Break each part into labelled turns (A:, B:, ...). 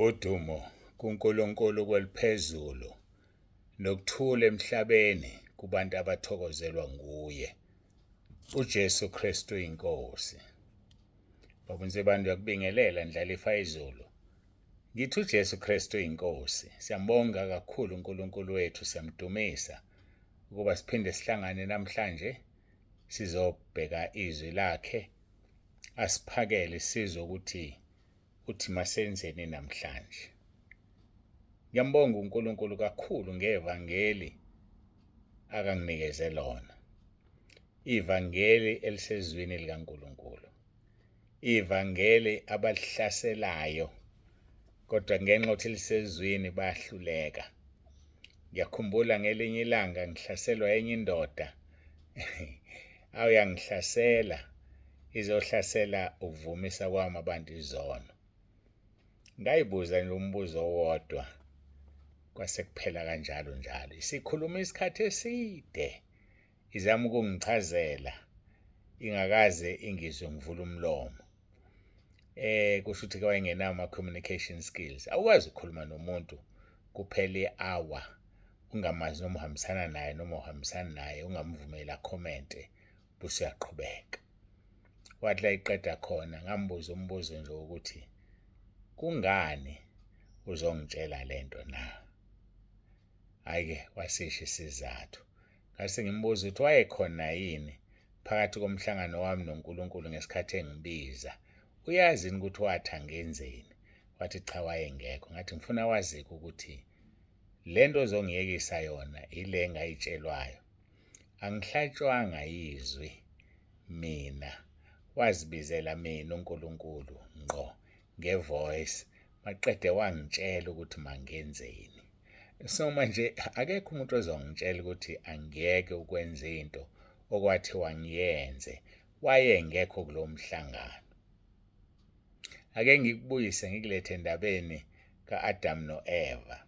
A: Udumo kuNkulunkulu kweliphezulu nokuthula emhlabeni kubantu abathokozelwa nguye uJesu Kristu inkosi. Baba uNsibande uyakubingelela ndlalifa izulu. Ngithi uJesu Kristu inkosi. Siyambonga kakhulu uNkulunkulu wethu, siyamdumisa ukuba siphinde sihlangane namhlanje sizobheka izwi lakhe asiphakele sizwe ukuthi uthi masenzeni namhlanje. Ngiyambonga uNkulunkulu kakhulu ngevangeli akanginikeze lona. Ivangeli elisezwini likaNkulunkulu. Ivangeli abalihlaselayo kodwa ngenxa yokuthi lisezwini bayahluleka. Ngiyakhumbula ngelinye ilanga ngihlaselwa enye indoda. Awuyangihlasela izohlasela ukuvumisa kwami abantu izono. Ngayibuza nje umbuzo owodwa kwase kuphela kanjalo njalo. Isikhuluma isikhathi eside izama ukungichazela ingakaze ingizwe ngivula umlomo. Kusho ukuthi ke wayengenawo ama-communication skills. Awukwazi ukukhuluma nomuntu kuphela i-hour ungamazi noma uhambisana naye noma uhambisani naye ungamvumeli akhomente bese uyaqhubeka. Wathi la iqeda khona ngambuza umbuzo nje ukuthi kungani uzongitshela lento na? Hhayi-ke wasisho isizathu. Ngase ngimbuza ukuthi wayekhona yini phakathi komhlangano wami noNkulunkulu ngesikhathi engibiza. Uyazi yini ukuthi wathi angenzeni? Wathi cha wayengekho. Ngathi ngifuna wazi-ke ukuthi le nto ozongiyekisa yona ile engayitshelwayo. Angihlatshwanga yizwi mina, wazibizela mina uNkulunkulu ngqo ngevoice maqede wangitshela ukuthi mangenzeni. So manje akekho umuntu ozongitshela ukuthi angiyeke ukwenza into okwathiwa ngiyenze wayengekho kulowo mhlangano. Ake ngikubuyise ngikulethe endabeni ka-Adamu no-Eva.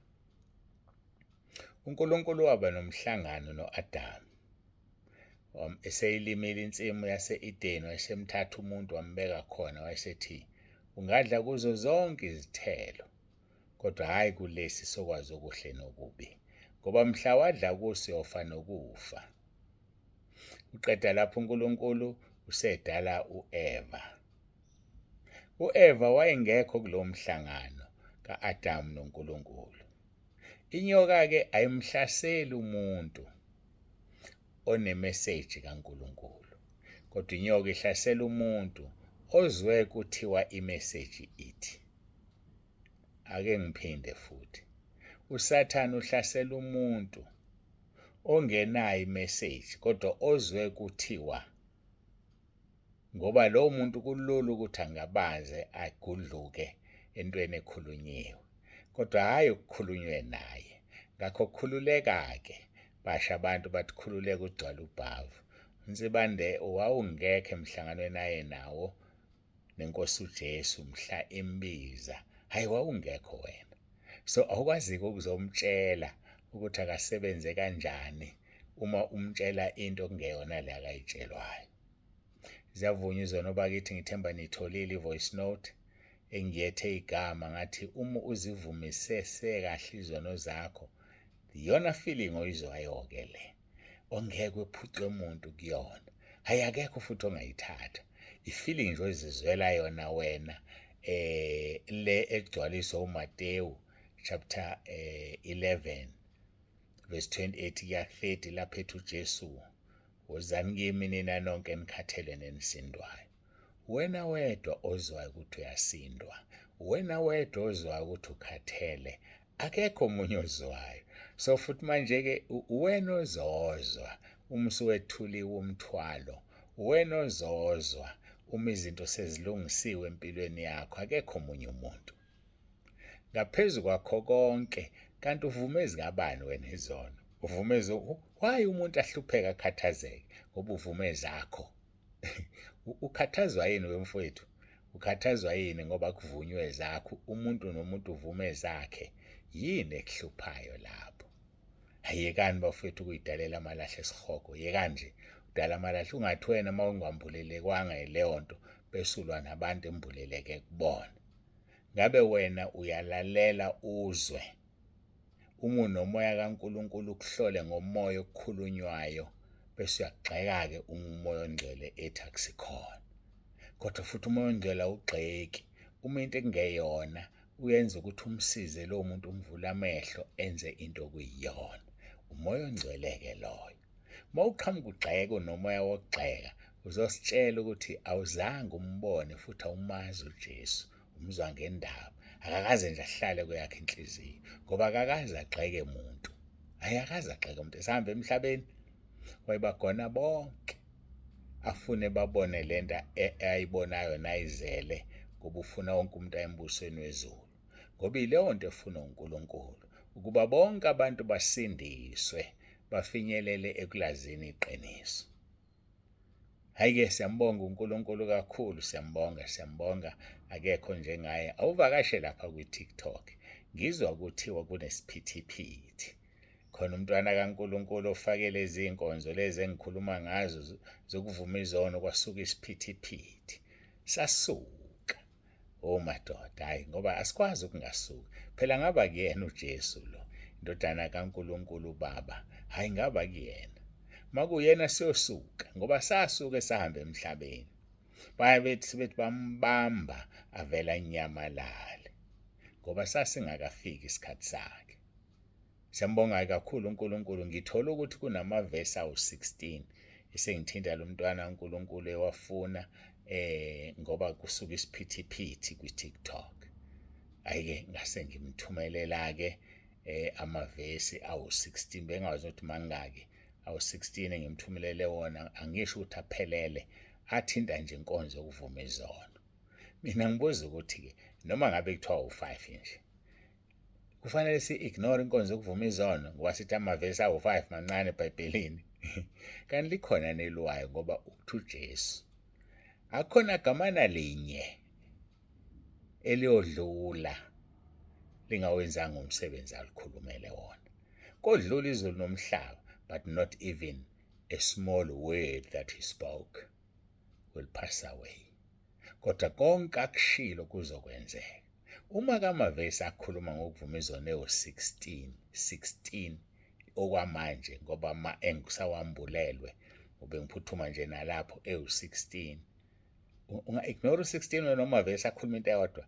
A: UNkulunkulu waba nomhlangano no-Adamu. Eseyilimile insimu yase-Edeni wayesemthatha umuntu wambeka khona wayesethi ungadla kuzo zonke izithelo kodwa hhayi kulesi sokwazi okuhle nokubi ngoba mhla wadla kuso uyofa nokufa. Uqeda lapho uNkulunkulu usedala u-Eva. U-Eva wayengekho kulowo mhlangano ka-Adamu noNkulunkulu. Inyoka-ke ayimhlaseli umuntu onemeseji kaNkulunkulu, kodwa inyoka ihlasela umuntu ozwe kuthiwa imeseji ithi. Ake ngiphinde futhi. USathane uhlasela umuntu ongenayo imeseji kodwa ozwe kuthiwa ngoba lowo muntu kulula ukuthi angabaze agudluke entweni ekhulunyiwe kodwa hhayi okukhulunywe naye. Ngakho khululeka-ke, basho abantu bathi khululeka ugcwale ubhavu. UNsibande wawungekho emhlanganweni aye nawo nenkosi uJesu mhla imbiza. Hhayi wawungekho wena. So awukwazi-ke ukuzomtshela ukuthi akasebenze kanjani uma umtshela into okungeyona le akayitshelwayo. Ziyavunywa izono bakithi ngithemba niyitholile i-voice note engiyethe igama ngathi uma uzivumise sekahle izono zakho iyona feeling oyizwayo-ke le ongeke wephucwe muntu kuyona. Hhayi akekho futhi ongayithatha. I-feeling nje ozizwela yona wena le egcwaliswa uMatewu chapter 11 verse 28 kuya 30 lapho ethi uJesu wozani kimi nina nonke enikhathele nenisindwayo. Wena wedwa ozwayo ukuthi uyasindwa, wena wedwa ozwayo ukuthi ukhathele, akekho omunye ozwayo. So futhi manje-ke wena ozozwa uma usuwethuliwe umthwalo, wena ozozwa uma izinto sezilungisiwe empilweni yakho, akekho omunye umuntu. Ngaphezu kwakho konke, kanti uvume ezikabani wena izono? Uvume why umuntu ahlupheke akhathazeke ngoba uvume ezakho? Ukhathazwa yini wemfowethu? Ukhathazwa yini ngoba kuvunywe ezakho? Umuntu nomuntu uvume ezakhe. Yini ekuhluphayo lapho? Ayekani bafowethu ukuyidalela amalahle esihogo. Yekani nje udala amalahle ungathi wena uma ungambulelekwanga yileyo nto bese ulwa nabantu embuleleke kubona. Ngabe wena uyalalela uzwe uma unomoya kaNkulunkulu ukuhlole ngomoya okukhulunywayo bese uyagxeka-ke uma umoya ongcwele ethi akusikhona. Kodwa futhi umoya ongcwele awugxeki. Uma into ekungeyona uyenza ukuthi umsize lowo muntu umvule amehlo enze into okuyiyona. Umoya ongcwele-ke loyo. Uma uqhamuka ugxeka unomoya wokugxeka uzositshela ukuthi awuzange umbone futhi awumazi uJesu, umzwa ngendaba. Akakaze nje ahlale kweyakhe inhliziyo ngoba akakaze agxeke muntu. Hhayi akaze agxeke umuntu esahamba emhlabeni wayebagona bonke afune babone lento ayibonayo nayizele ngoba ufuna wonke umuntu aye embusweni wezulu. Ngoba ileyo nto efunwa uNkulunkulu ukuba bonke abantu basindiswe bafinyelele ekulazini iqiniso. Hhayi-ke siyambonga uNkulunkulu kakhulu, siyambonga, siyambonga, akekho njengaye. Awuvakashe lapha kwi-TikTok, ngizwa kuthiwa kunesiphithiphithi. Khona umntwana kaNkulunkulu ofake lezi nkonzo lezi engikhuluma ngazo zokuvuma izono kwasuka isiphithiphithi. Sasuka. Oh madoda, hayi ngoba asikwazi ukungasuki. Phela ngaba kuyena uJesu lo, indodana kaNkulunkulu uBaba. Hayi ngaba kuyena. Makuyena siyosuka ngoba sasuke sahamba emhlabeni. Baye bethi bethi bambamba avela nyamalale ngoba sasingakafiki isikhathi sakhe. Siyambonga kakhulu uNkulunkulu. Ngithola ukuthi kunamavesi awu-16 esengithinta lo mntwana uNkulunkulu ewafuna ngoba kusuka isiphithiphithi kwi-TikTok. Ayike ngase ngimthumelela ke amavesi awu-16 bengazi ukuthi mangaki awu-16 engimthumelele wona angisho ukuthi aphelele athinta nje inkonzo yokuvuma izono. Mina ngibuza ukuthi ke noma ngabe kuthiwa u-5 nje kufanele si-ignore inkonzo yokuvuma izono ngoba sithi amavesi awu-5 mancane eBhayibhelini kanti likhona nelwayo ngoba uthi uJesu akukhona gamana linye eliyodlula lingawenzanga umsebenzi alikhulumele wona. Kodlula izulu nomhlaba, but not even a small word that he spoke will pass away. Kodwa konke akushilo kuzokwenzeka. Uma kamavesi akhuluma ngokuvuma izono ewu-16, 16 okwamanje ngoba ma engisawambulelwe ube ngiphuthuma nje nalapho ewu-16. Unga-ignore u-16 wena noma vese akhuluma into eyodwa.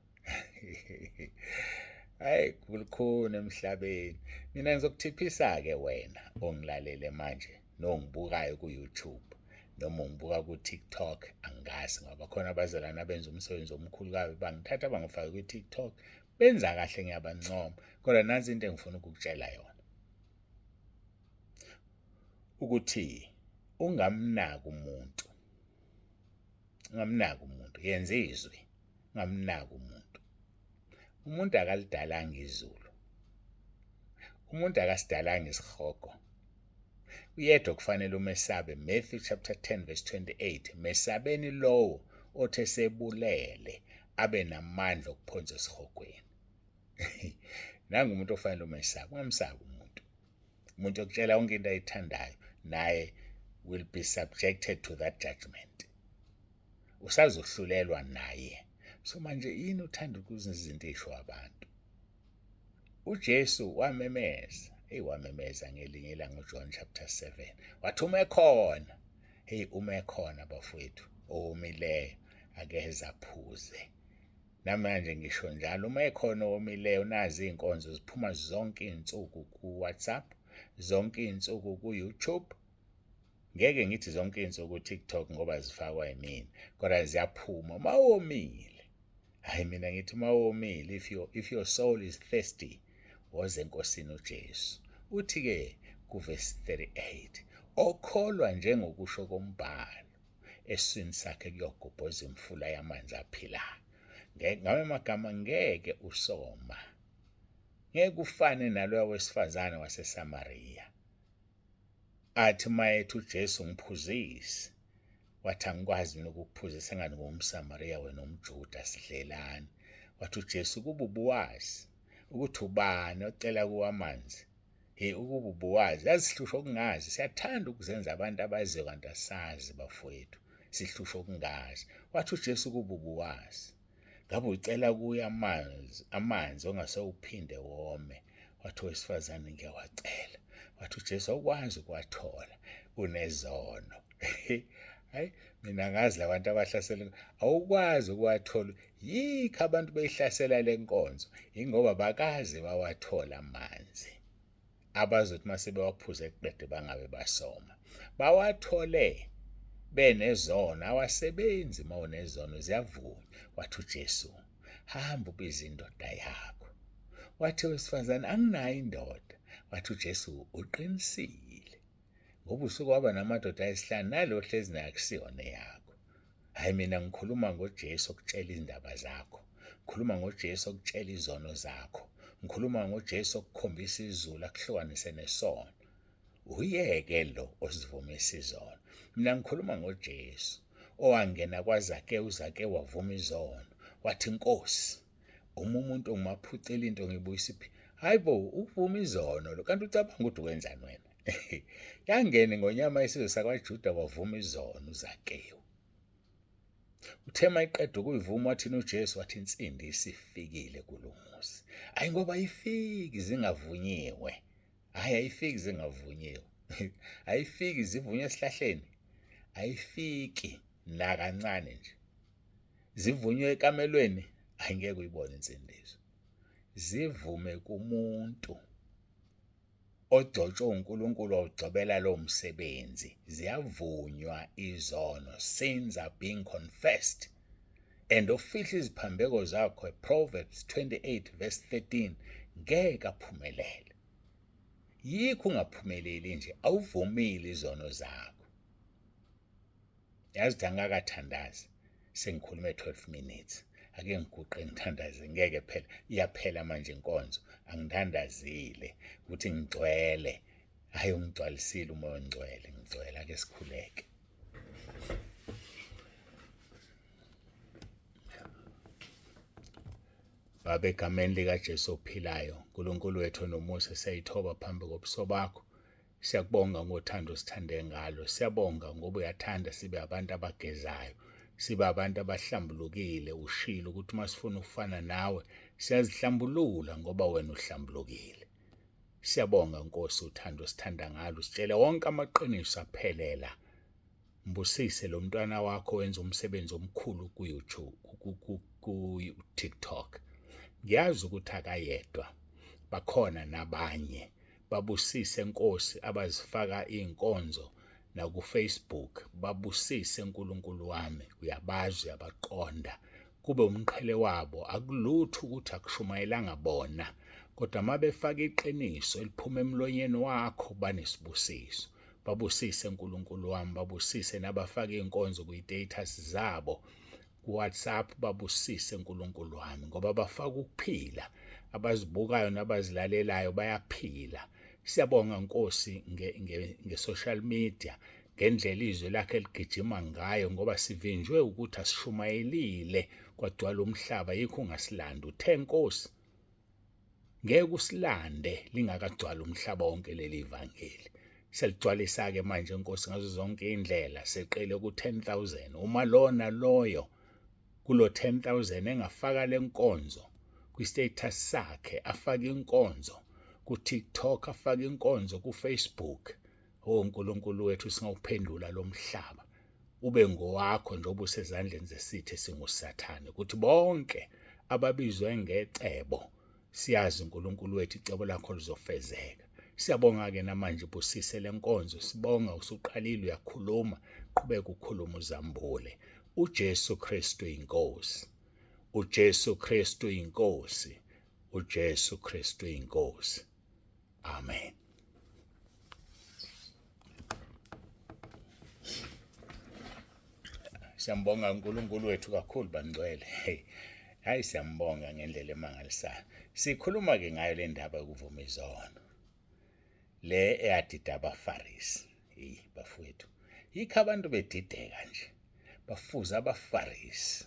A: Hayi kulukhuni emhlabeni. Mina ngizokuthiphisa-ke wena ongilalele manje nongibukayo ku-YouTube noma ungibuka ku-TikTok angazi ngoba khona abazalwane abenza umsebenzi omkhulu kabi bangithatha bangifake kwi-TikTok benza kahle ngiyabancoma kodwa nansi into engifuna ukukutshela yona ukuthi ungamnaki umuntu ungamnaki umuntu yenza izwi ungamnaki umuntu umuntu akalidalanga izulu umuntu akasidalanga isihogo uyedwa kufanele umesabe. Matthew chapter 10 verse 28, mesabeni lowo othe sebulele abe namandla okuphonsa esihogweni. Nangu umuntu ofanele umesabe, ungamsabi umuntu. Umuntu okutshela yonke into ayithandayo naye will be subjected to that judgment. Usazohlulelwa naye. So manje yini uthanda ukuzenza izinto ey'sho abantu? UJesu wamemeza, hey wamemeza ngelinye ilanga uJohn chapter 7. Wathi uma ekhona, hey uma ekhona bafowethu owomileyo akeze aphuze. Namanje ngisho njalo uma ekhona owomileyo nazi iy'nkonzo ziphuma zonke iy'nsuku ku-WhatsApp, zonke iy'nsuku ku-YouTube. Ngeke ngithi zonke iy'nsuku ku-TikTok ngoba zifakwa yimina, kodwa ziyaphuma uma womile. Hayi mina ngithi uma womile, if your soul is thirsty, woze eNkosini uJesu. Uthi-ke kuvesi 38, okholwa njengokusho kombhalo, esiswini sakhe kuyogobhoza imfula yamanzi aphilayo. Ngawe magama ngeke usoma. Ngeke ufane naloya wesifazane waseSamariya. Athi mayethi uJesu ngiphuzise, wathi angikwazi mina ukukuphuzisa engani ngumSamariya wena umJuda sidlelani. Wathi uJesu kuba ubuwazi ukuthi ubani ocela kuwe amanzi. Hey ukuba ubuwazi, yazi sihlushwa ukungazi, siyathanda ukuzenza abantu abaziyo kanti asazi bafowethu, sihlushwa ukungazi. Wathi uJesu kuba ubuwazi. Ngabe ucela kuye amanzi, amanzi ongase uphinde wome. Wathi owesifazane, ngiyawacela. Wathi uJesu, awukwazi ukuwathola, unezono. Hayi, mina ngazi labantu abahlasela, awukwazi ukuwathola. Yikho abantu beyihlasela le nkonzo, yingoba bakaze bawathola amanzi. Abazothi uma sebewaphuze kuqede bangabe basoma. Bawathole benezono, awasebenzi uma unezono, ziyavunywa. Wathi uJesu, hamba ubize indoda yakho. Wathi owesifazane, anginayo indoda. Wathi uJesu, uqinisile, ngoba usuke waba namadoda ayisihlanu, nalo hlezi naye akusiyona eyakho. Hhayi, mina ngikhuluma ngoJesu okutshela izindaba zakho. Ngikhuluma ngoJesu okutshela izono zakho. Ngikhuluma ngoJesu okukhombisa izulu akuhlukanise nesono. Uyeke lo osivumisa izono. Mina ngikhuluma ngoJesu owangena kwaZakewu, uZakewu wavuma izono. Wathi, Nkosi, uma umuntu ngimaphucela into ngibuyisa iphi? Hayi bo, ukuvuma izono lo. Kanti ucabanga ukuthi wenzani wena? Yangena ingonyama isizwe sakwaJuda wavuma izono uZakewu. Uthe mayiqeda ukuyivuma wathini uJesu? Wathi insindiso ifikile kulo muzi. Hayi ngoba ayifiki zingavunyiwe. Hayi ayifiki zingavunyiwe. Ayifiki zivunywe esihlahleni. Ayifiki nakancane nje. Zivunywe ekamelweni, ayingeke uyibone insindiso. Zivume kumuntu ogcotshwe uNkulunkulu wawugcobela lowo msebenzi. Ziyavunywa izono, sins are being confessed. And ofihla iziphambeko zakho, Proverbs 28 verse 13, ngeke aphumelele. Yikho ungaphumeleli nje, awuvumile izono zakho. Yazi ukuthi angikakathandazi, sengikhulume 12 minutes. Ake ngiguqe ngithandaze, ngeke phela iyaphela manje inkonzo. Angithandazile ukuthi ngigcwele. Hhayi, ungigcwalisile uMoya oNgcwele, ngigcwele. Ake sikhuleke. Baba, egameni likaJesu ophilayo, uNkulunkulu wethu onomusa, siyayithoba phambi kobuso bakho. Siyakubonga ngothando osithande ngalo. Siyabonga ngoba uyathanda sibe abantu abagezayo, sibe abantu abahlambulukile. Ushilo ukuthi uma sifuna ukufana nawe siyazihlambulula ngoba wena uhlambulukile. Siyabonga Nkosi uthando osithanda ngalo, usitshele wonke amaqiniso aphelela. Mbusise lo mntwana wakho wenza umsebenzi omkhulu ku-YouTube, ku-TikTok. Ngiyazi ukuthi akayedwa, bakhona nabanye. Babusise Nkosi abazifaka iy'nkonzo naku-Facebook. Babusise Nkulunkulu wami, uyabazi, uyabaqonda. Kube umqhele wabo, akulutho ukuthi akushumayelanga bona, kodwa uma befaka iqiniso eliphuma emlonyeni wakho banesibusiso. Babusise Nkulunkulu wami, babusise nabafaka iy'nkonzo kwi-status zabo ku-WhatsApp, babusise Nkulunkulu wami, ngoba bafaka ukuphila. Abazibukayo nabazilalelayo bayaphila. Siyabonga Nkosi nge-social media, ngendlela izwi lakhe ligijima ngayo, ngoba sivinjwe ukuthi asishumayelile kwagcwala umhlaba, yikho ungasilanda. Uthe Nkosi ngeke usilande lingakagcwali umhlaba wonke leli vangeli. Seligcwalisa-ke manje Nkosi ngazo zonke iy'ndlela, seqile ku-10,000. Uma lona loyo kulo 10,000 engafaka le nkonzo kwi-status sakhe, afake inkonzo ku-TikTok, afake inkonzo ku-Facebook, o Nkulunkulu wethu singawuphendula lo mhlaba ube ngowakho njengoba usezandleni zesitha esinguSathane, ukuthi bonke ababizwe ngecebo, siyazi uNkulunkulu wethu icebo lakho lizofezeka. Siyabonga-ke namanje, busise le nkonzo, sibonga usuqalile uyakhuluma, qhubeka ukhuluma uzambule. uJesu Kristu inkosi, uJesu Kristu inkosi, uJesu Kristu inkosi. Amen. Siyambonga uNkulunkulu wethu kakhulu bangcwele. Hey, hayi siyambonga ngendlela emangalisayo. Sikhuluma ke ngayo le ndaba yokuvuma izono. Le eyadida abaFarisi. Hey bafowethu, yikho abantu bedideka nje. Bafuza abaFarisi.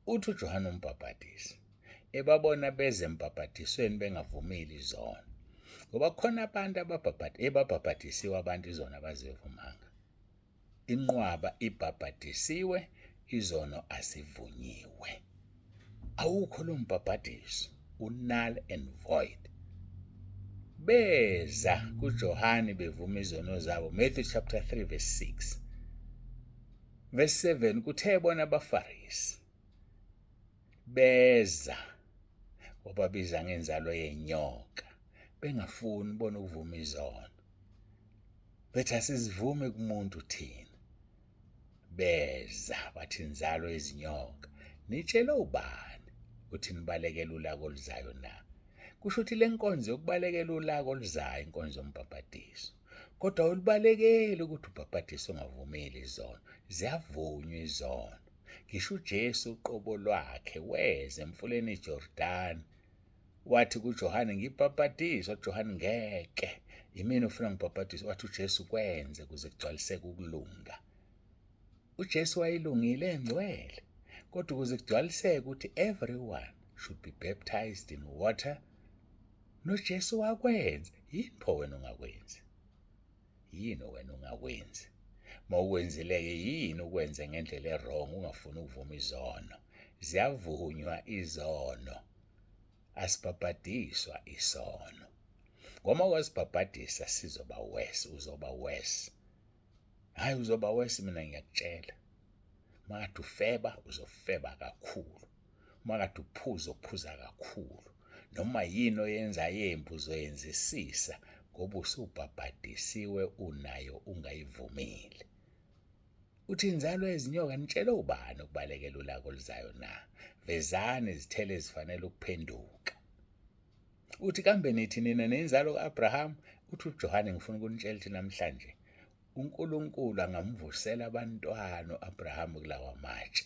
A: Uthi uJohane uMbhabhadisi ebabona beze embhabhadisweni bengavumile izono. Ngoba kukhona abantu ebabhabhadisiwe abantu izono abazivumanga. Inqwaba ibhabhadisiwe Izono azivunyiwe. Awukho lo mbhabhadiso, u-null and void. Beza kuJohane bevuma izono zabo, Matthew chapter 3 verse 6. Verse 7 kuthe bona abaFarisi beza wababiza ngenzalo yenyoka bengafuni bona ukuvuma izono. Bethi asizivume kumuntu thina. Beza bathi inzalo yezinyoka, nitshele ubani ukuthi nibalekele ulaka oluzayo na? Kusho ukuthi le nkonzo yokubalekela ulaka oluzayo inkonzo yombhabhadiso. Kodwa awulibalekeli ukuthi ubhabhadise ungavumeli izono. Ziyavunywa izono. Ngisho uJesu uqobo lwakhe weza emfuleni iJordani Wathi kuJohane, ngibhabhadiswa. UJohane, ngeke. Yimina ofuna ngibhabhadiswe. Wathi uJesu, kwenze kuze kugcwaliseke ukulunga. UJesu wayelungile engcwele. Kodwa ukuze kugcwaliseke ukuthi everyone should be baptized in water, noJesu wakwenza. Yini pho wena ungakwenzi? Yini wena ungakwenzi? Mawukwenzile-ke yini ukwenze ngendlela e-wrong ungafuni ukuvuma izono? Ziyavunywa izono. Asibhabhadiswa isono. Ngoma wasibhabhadisa sizoba worse, uzoba worse. Hayi uzoba worse mina ngiyakutshela. Makade ufeba uzofeba kakhulu. Makade uphuza uphuza kakhulu. Noma yini oyenza yembi uzoyenzisisa ngoba usubhabhadisiwe unayo ungayivumile. Uthi inzalo yezinyoka nitshele ubani ukubalekela ulaka oluzayo na? Vezani izithelo ezifanele ukuphenduka. Uthi kambe nithi nina nenzalo ka-Abraham? Uthi uJohane ngifuna ukunitshela ukuthi namhlanje uNkulunkulu angamvusela abantwana u-Abraham kulawa matshe.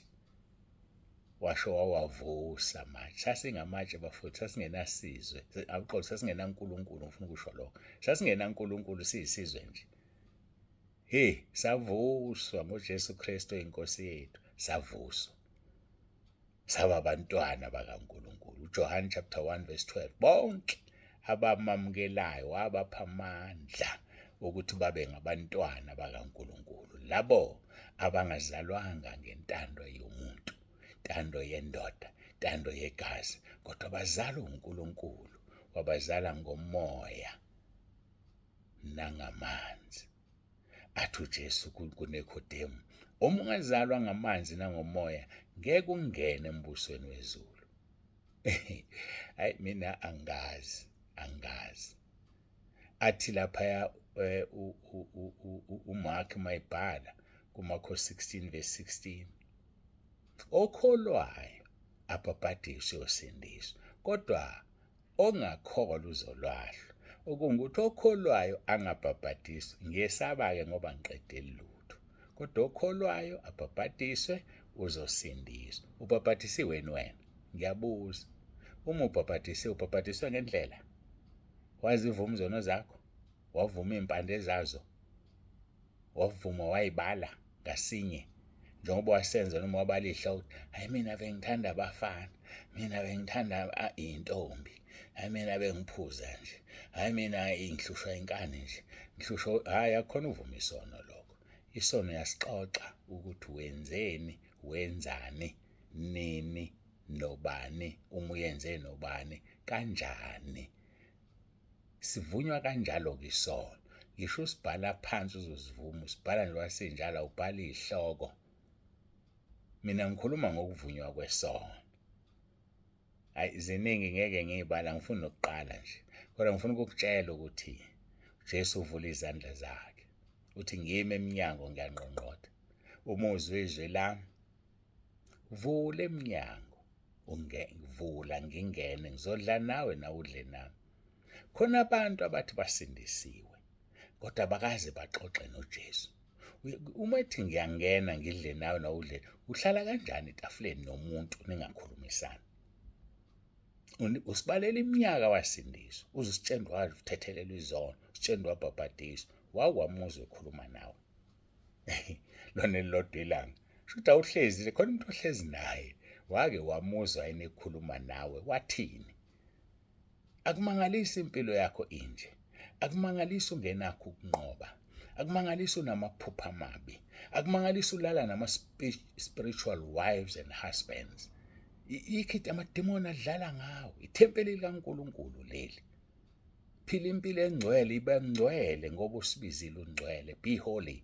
A: Washo wawavusa amatshe. Sasingamatshe bafowethu, sasingenasizwe. Awuxolo, sasingenaNkulunkulu, ngifuna ukusho lokho. SasingenaNkulunkulu siyisizwe nje. Hey, savuswa ngoJesu Kristu inkosi yethu, savuswa. Saba abantwana bakaNkulunkulu. UJohane chapter 1 verse 12. Bonke abamamukelayo wabapha amandla ukuthi babe ngabantwana bakaNkulunkulu. Labo abangazalwanga ngentando yomuntu, intando yendoda, intando yegazi, kodwa bazalwa uNkulunkulu, wabazala ngomoya nangamanzi. Athi uJesu kuNikodemu, uma ungazalwa ngamanzi nangomoya, ngeke ungene embusweni wezulu. Hayi mina angazi, angazi. Athi laphaya eh, uMark mayibhala kuMarko 16 verse 16 okholwayo abhabhadiswe uyosindiswa kodwa Ongakholwa uzolwahlwa. Okungukuthi okholwayo angabhabhadiswa. Ngiyesaba-ke ngoba ngiqedeli lutho. Kodwa okholwayo abhabhadiswe uzosindiswa. Ubhabhadisiwe yini wena? Ngiyabuza. Uma ubhabhadisiwe, ubhabhadiswe ngendlela? Wazivuma izono zakho? Wavuma iy'mpande zazo? Wavuma wayibala ngasinye njengoba wasenza noma wabalihla ukuthi hayi mina bengithanda abafana, mina bengithanda iy'ntombi, hayi mina bengiphuza nje, hayi mina ngihlushwa inkani nje, ngihlushwa hhayi akukhona uvuma isono lokho. Isono uyasixoxa ukuthi wenzeni, wenzani, nini, nobani, uma uyenze nobani, kanjani. Sivunywa kanjalo-ke isono. Ngisho usibhala phansi uzosivuma, usibhala njengoba sinjalo awubhali iy'hloko. Mina ngikhuluma ngokuvunywa kwesono. Hhayi ziningi ngeke ngiy'bala ngifuni nokuqala nje. Kodwa ngifuna ukukutshela ukuthi uJesu uvula izandla zakhe. Uthi ngimi emnyango ngiyangqongqotha. Uma uzwa izwi lami, vula emnyango. Vula ngingene ngizodla nawe nawe udle nami. Khona abantu abathi basindisiwe kodwa bakaze baxoxe noJesu. Uma ethi ngiyangena ngidle nawe nawe udle, uhlala kanjani etafuleni nomuntu ningakhulumisani? Usibalela iminyaka wasindiswa, uze usitshela wathethelelwa izono, usitshela wabhabhadiswa, wawamuzwa ekhuluma nawe. Lona elilodwa ilanga. Shuthi awuhlezi khona umuntu ohlezi naye wake wamuzwa yini ekhuluma nawe wathini? Akumangalisi impilo yakho inje. Akumangalisi ungenakho ukunqoba. Akumangalisi unamaphupho amabi. Akumangalisi ulala nama-spiritual wives and husbands. Ikhithi amademoni adlala ngawo. Ithempeli likaNkulunkulu leli. Phila impilo engcwele, ibe ngcwele ngoba usibizile ungcwele. Be holy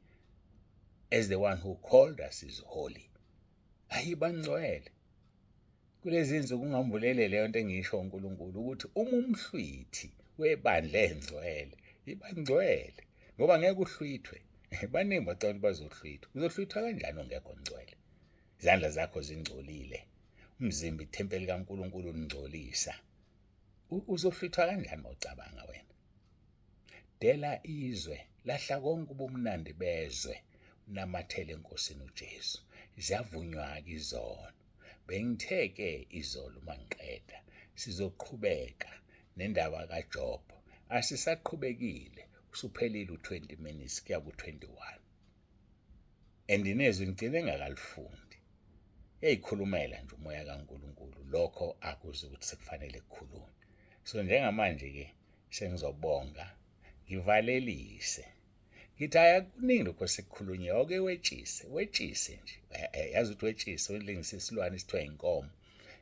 A: as the one who called us is holy. Ayiba ngcwele. Kulezi zinsuku ungambulele leyo nto engisho uNkulunkulu ukuthi uma umhlwithi webandla engcwele, iba ngcwele ngoba ngeke uhlwithwe. Baningi bacela ukuthi bazohlwithwa. Uzohlwithwa kanjani ungekho ngcwele? Izandla zakho zingcolile. Umzimba ithempeli kaNkulunkulu ungcolisa. Uzohlwithwa kanjani mawucabanga wena? Dela izwe, lahla konke ubumnandi bezwe, unamathele eNkosini uJesu. Ziyavunywa-ke izono. Bengithe-ke izolo uma ngiqeda sizoqhubeka nendaba kaJob. Asisaqhubekile, usuphelile u-20 minutes kuya ku-21. And nezwi ngigcine ngakalifundi. Uyayikhulumela nje umoya kaNkulunkulu lokho akuzwa ukuthi sekufanele kukhulunywe. So njengamanje-ke sengizobonga ngivalelise. Ngithi hhayi akuningi lokho sekukhulunyiwe, awuke wetshise, wetshise nje. Yazi ukuthi wetshise ulingisa isilwane esithiwa inkomo.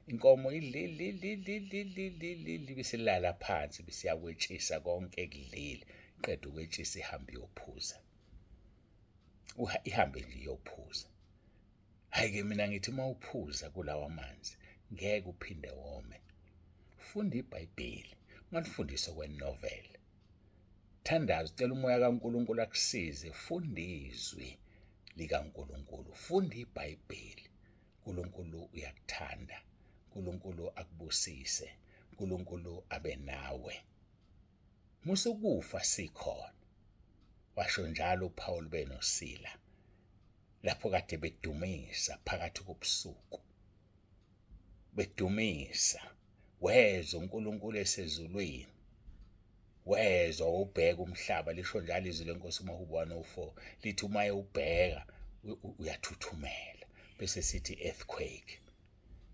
A: Inkomo idla idla idla idla idla idla idla idla idla ibisilala phansi ibisiyakwetshisa konke ekudlile. Iqeda ukwetshisa ihambe iyophuza. Ihambe nje iyophuza. Hhayi-ke mina ngithi uma uphuza kulawa manzi ngeke uphinde wome. Funda iBhayibheli, ungalifundisi okwenovel. Thandaza ucela umoya kaNkulunkulu akusize, funda izwi likaNkulunkulu, funda iBhayibheli. uNkulunkulu uyakuthanda, uNkulunkulu akubusise, uNkulunkulu abe nawe. Musa ukufa sikhona. Washo njalo uPaul benoSila lapho kade bedumisa phakathi kobusuku. Bedumisa wezwa uNkulunkulu esezulwini. Wezwa ubheka umhlaba lisho njalo izwi lenkosi uMahubo 104 lithi uma ewubheka uyathuthumela bese sithi earthquake.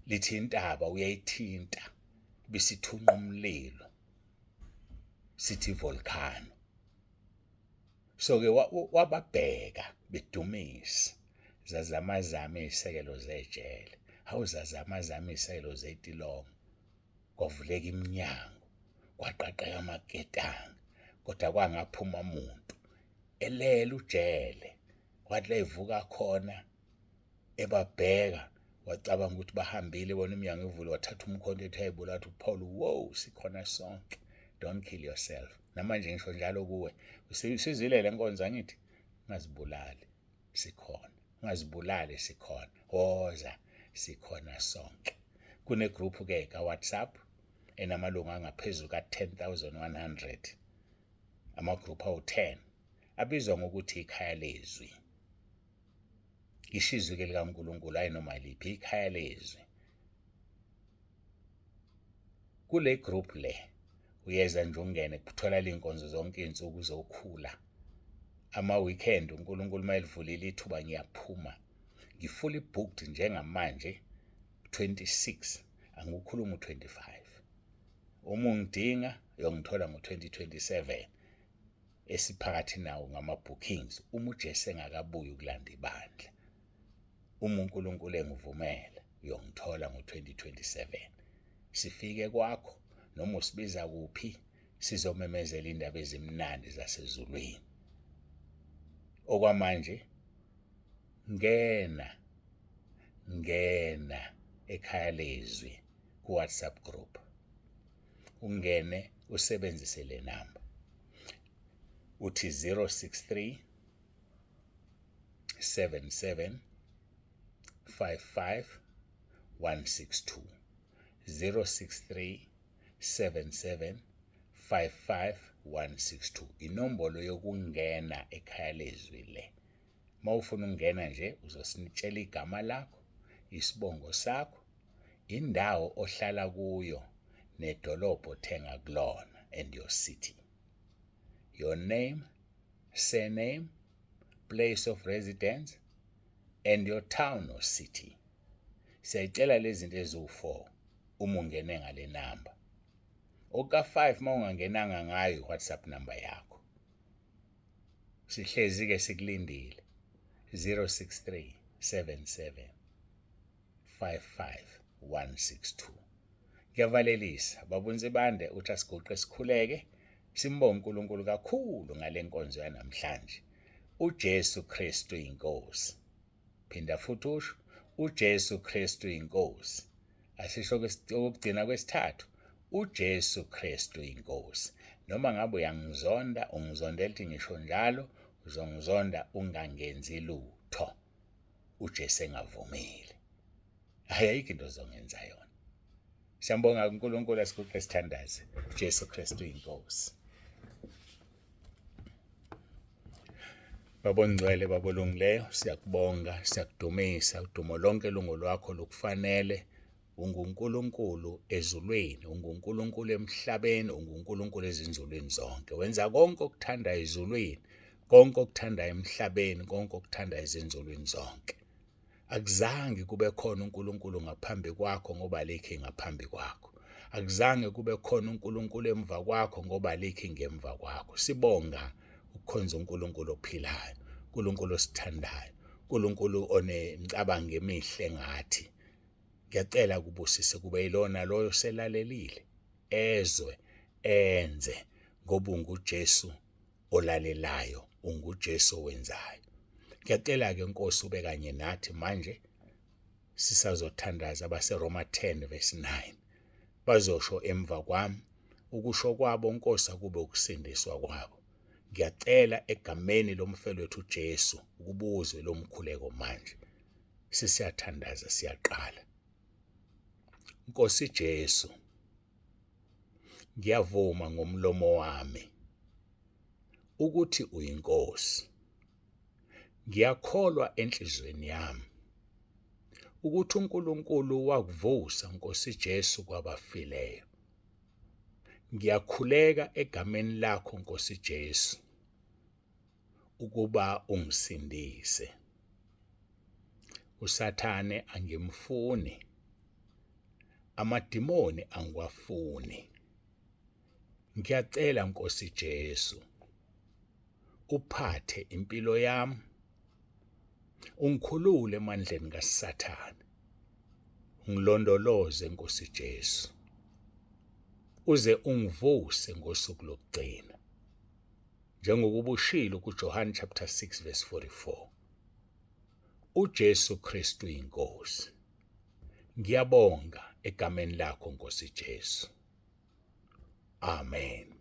A: Lithi intaba uyayithinta bisithunqa umlilo. Sithi volcano. So ke wababheka bedumisa zazamazama izisekelo zejele, hawu zazamazama izisekelo zetilongo, kwavuleka iminyango, kwaqaqeka amaketanga, kodwa kwangaphuma muntu elele ujele. Kwathi la evuka khona ebabheka wacabanga ukuthi bahambile, bona iminyango ivule, wathatha umkhonto ethi ayibula, wathi uPaul, wow, sikhona sonke, don't kill yourself. Namanje ngisho njalo kuwe, usizile le nkonzo angithi ungazibulali, sikhona, ungazibulali, sikhona, woza, sikhona sonke. Kune group ke ka WhatsApp enamalungu angaphezulu ka 10,100, ama group awu-10 abizwa ngokuthi ikhaya lezwi. Ngisho izwi ke likaNkulunkulu hayi noma liphi, ikhaya lezwi. Kule group le uyeza nje ungene kuthola inkonzo zonke izinsuku uzokhula. Ama weekend uNkulunkulu mayelivulile ithuba ngiyaphuma. Ngi-fully booked njengamanje 26, angikukhuluma u25. Uma ungidinga uyongithola ngo-2027 esiphakathi nawo ngama-bookings uma uJesu engakabuyi ukulanda ibandla. Uma uNkulunkulu engivumela uyongithola ngo-2027. Sifike kwakho noma usibiza kuphi sizomemezela indaba ezimnandi zasezulwini. Okwamanje ngena ngena ekhaya lezwi ku WhatsApp group, ungene usebenzise le namba uthi 063 77 55 162, 063 77 55 162, inombolo yokungena ekhaya lezwi le. Mawufuna ukungena nje uzositshela igama lakho, isibongo sakho, indawo ohlala kuyo nedolobha othenga kulona, and your city. Your name, surname, place of residence and your town or city. Siyayicela lezi zinto eziwu-4 uma ungene ngale namba. Oka-5 uma ungangenanga ngayo i-WhatsApp number yakho. Sihlezi ke sikulindile. 063 77 55 162. Ngiyavalelisa babuNsibande, uthi asiguqe sikhuleke, simbonge uNkulunkulu kakhulu ngale nkonzo yanamhlanje. UJesu Kristu inkosi. Phinda futhi usho, uJesu Kristu inkosi. Asisho okugcina kwesithathu, uJesu Kristu inkosi. Noma ngabe uyangizonda, ungizondela ukuthi ngisho njalo, uzongizonda ungangenzi lutho. uJesu engavumile. Hayi, ayikho into ozongenza yona. Siyambonga uNkulunkulu, asiguqe sithandaze. Jesu Kristu inkosi. Baba ongcwele, Baba olungileyo, siyakubonga, siyakudumisa, udumo lonke lungolwakho lukufanele. UnguNkulunkulu ezulwini, unguNkulunkulu emhlabeni, unguNkulunkulu ezinzulwini zonke. Wenza konke okuthandayo ezulwini, konke okuthandayo emhlabeni, konke okuthandayo ezinzulwini zonke. Akuzange kube khona uNkulunkulu ngaphambi kwakho ngoba alikho ngaphambi kwakho. Akuzange kube khona uNkulunkulu emva kwakho ngoba alikho ngemva kwakho. Sibonga ukukhonza uNkulunkulu ophilayo, uNkulunkulu osithandayo, uNkulunkulu onemicabango emihle ngathi. Ngiyacela kubusise kube yilona loyo selalelile ezwe enze ngoba unguJesu olalelayo, unguJesu owenzayo. Ngiyacela-ke Nkosi ube kanye nathi manje sisazothandaza abaseRoma 10 verse 9 bazosho emva kwami ukusho kwabo Nkosi akube ukusindiswa kwabo. Ngiyacela egameni lomfelo wethu uJesu ukubuzwe lo mkhuleko manje. Sesiyathandaza siyaqala. Nkosi Jesu, ngiyavuma ngomlomo wami ukuthi uyinkosi. Ngiyakholwa enhlizweni yami ukuthi uNkulunkulu wakuvusa Nkosi Jesu kwabafileyo. Ngiyakhuleka egameni lakho Nkosi Jesu ukuba ungisindise. USathane angimfuni, amadimoni angiwafuni. Ngiyacela Nkosi Jesu uphathe impilo yami, ungikhulule emandleni kaSathane, ungilondoloze Nkosi Jesu, uze ungivuse ngosuku lokugcina. Njengokuba ushilo kuJohane chapter 6 verse 44. UJesu Kristu inkosi. Ngiyabonga egameni lakho Nkosi Jesu. Amen.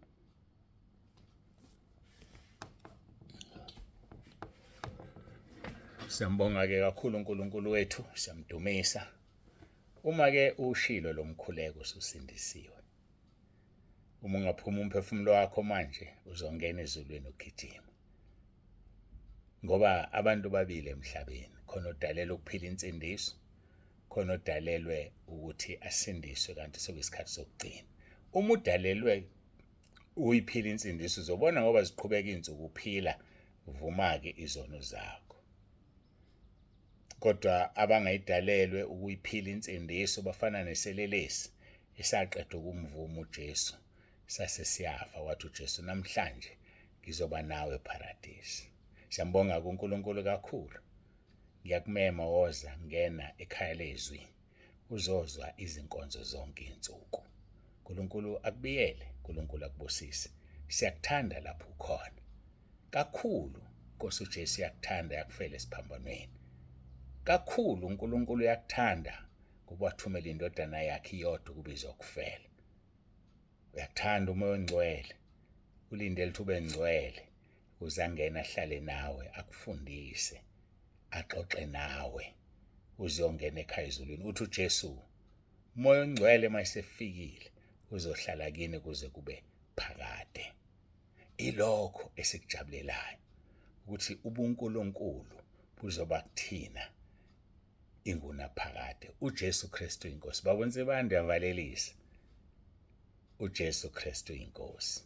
A: Siyambonga ke kakhulu uNkulunkulu wethu, siyamdumisa. Uma ke ushilo lomkhuleko ususindisiwe. Uma ungaphuma umphefumulo wakho manje uzongena ezulwini ugijima. Ngoba abantu babili emhlabeni, khona odalelwe ukuphila insindiso, khona odalelwe ukuthi asindiswe kanti sekuyisikhathi sokugcina. Uma udalelwe uyiphila insindiso uzobona ngoba ziqhubeka izinsuku uphila, vuma-ke izono zakho. Kodwa abangayidalelwe ukuyiphila insindiso bafana neselelesi esaqeda ukumvuma uJesu sase siyafa, wathi uJesu namhlanje ngizoba nawe ePharadesi. Siyambonga kuNkulunkulu kakhulu. Ngiyakumema woza ngena ekhaya lezwi uzozwa izinkonzo zonke insuku. uNkulunkulu akubiyele, uNkulunkulu akubusise. Siyakuthanda lapho ukhona. Kakhulu Nkosi uJesu uyakuthanda yakufela esiphambanweni. Kakhulu uNkulunkulu uyakuthanda ngoba wathumela indodana yakhe iyodwa ukuba izokufela. Uyakuthanda uMoya oNgcwele, ulindele ukuthi ube ngcwele ukuze angene ahlale nawe akufundise axoxe nawe uziyongena ekhaya ezulwini. Uthi uJesu uMoya oNgcwele mayesefikile uzohlala kini kuze kube phakade. Ilokho esikujabulelayo ukuthi ubuNkulunkulu buzoba kuthina ingunaphakade. UJesu Kristu inkosi. Baba uNsibande uyavalelisa. UJesu Kristu inkosi.